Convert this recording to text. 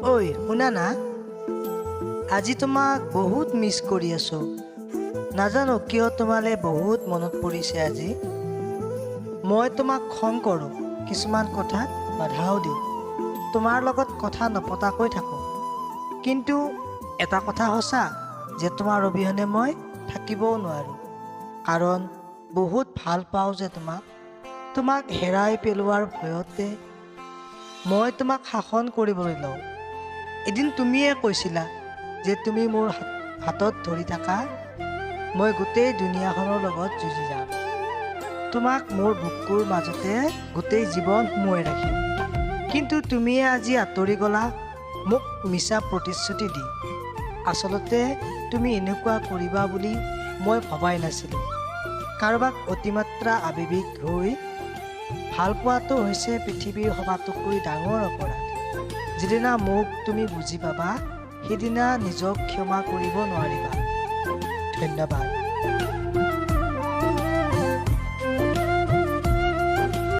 ঐ শুনা না, আজি তোমাক বহুত মিছ কৰি আছোঁ। নাজানো কিয় তোমালৈ বহুত মনত পৰিছে আজি। মই তোমাক খং কৰোঁ, কিছুমান কথাত বাধাও দিওঁ, তোমাৰ লগত কথা নপতাকৈ থাকোঁ। কিন্তু এটা কথা সঁচা যে তোমাৰ অবিহনে মই থাকিবও নোৱাৰোঁ, কাৰণ বহুত ভাল পাওঁ যে তোমাক। তোমাক হেৰাই পেলোৱাৰ ভয়তে মই তোমাক শাসন কৰিবলৈ লওঁ। এদিন তুমিয়ে কৈছিলা যে তুমি মোৰ হাতত ধৰি থাকা, মই গোটেই দুনীয়াখনৰ লগত যুঁজি যাম। তোমাক মোৰ বুকুৰ মাজতে গোটেই জীৱন সুমুৱাই ৰাখিম। কিন্তু তুমিয়ে আজি আঁতৰি গ'লা মোক মিছা প্ৰতিশ্ৰুতি দি। আচলতে তুমি এনেকুৱা কৰিবা বুলি মই ভবাই নাছিলোঁ। কাৰোবাক অতিমাত্ৰা আৱেগিক হৈ ভাল পোৱাটো হৈছে পৃথিৱীৰ সবাতোকৈ ডাঙৰ অপৰাধ। যিদিনা মোক তুমি বুজি পাবা, সিদিনা নিজক ক্ষমা কৰিব নোৱাৰিবা। ধন্যবাদ।